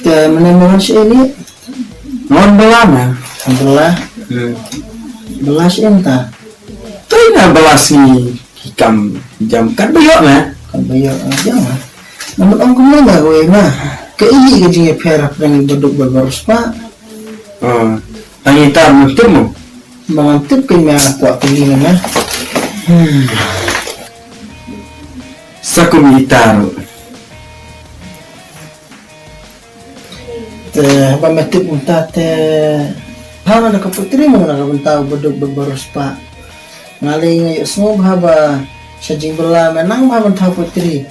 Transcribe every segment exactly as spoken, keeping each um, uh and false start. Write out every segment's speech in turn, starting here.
Te mynne mynne shi ni? Ngan bela me. Bela. Hmm. Bela shi enta. Te na bela shi ki kam jam kat bayo me. Kat bayo jam me. Namun ong kumne na we na. Ke i ke jing e pera prang baduk babar spa. Oh, tangi tar mo tip mo. Ba ngam tip kein me kwah kylli ne me. Hmm. Sa kum i tar. Te ba me tip mynta te. Haba na ka putri mo na ka bynta u baduk ba baroh spah. Nga lei nga ïohsngew ba haba sha jingbylla me nang ba haba thaw putri.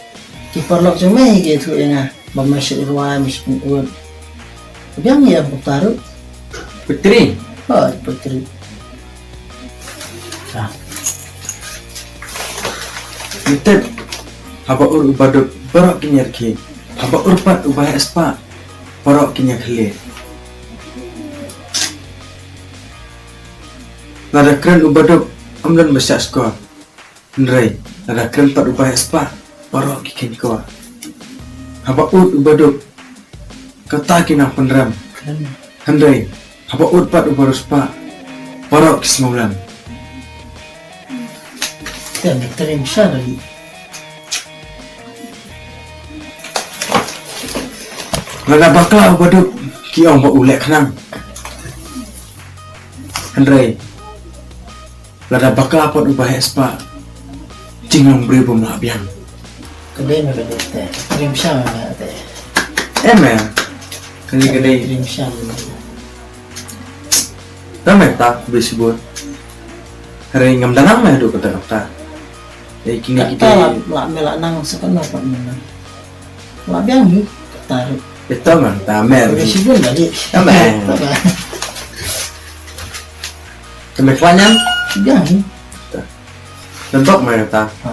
Ki paralok jong me hi ki ïathuh ïa nga. Ba me shu rwai, me shu pynut. Biang ïa putri. Putri? Hooid, putri. Ah. Ngi tip, haba ur u baduk baroh ki nyer khie. Haba ur pat u baheh spah baroh ki nyer khlieh. Lada kren u baduk ym don ba shah skor. Hynrei lada kren pat u baheh spah baroh ki kheiñ kor. Haba ut u baduk kata ki nang pynrem. Hynrei haba ut pat u baroh spah baroh ki sngewlem. Te me trim sha lagi. Lada bakla u baduk ki ong ba u leh khnang. Hynrei lada bakla pat u baheh spah jinglong briew bym lah biang. Ka dei me ka dei te. Trim sha me te. Em me. Kani ka dei. Trim sha me. Tang me ta bishbut. Hynrei ngam da nang me haduh katta katta. Eh, kini kita la, la me la nang sa kan la pat me nang. La biang hi. Tarik. Ito man ta mer. Ka sibun lagi. Ta mer. Ta mer. Ta mer klanyan. Biang hi. Ta. Lembab me ta. Ha.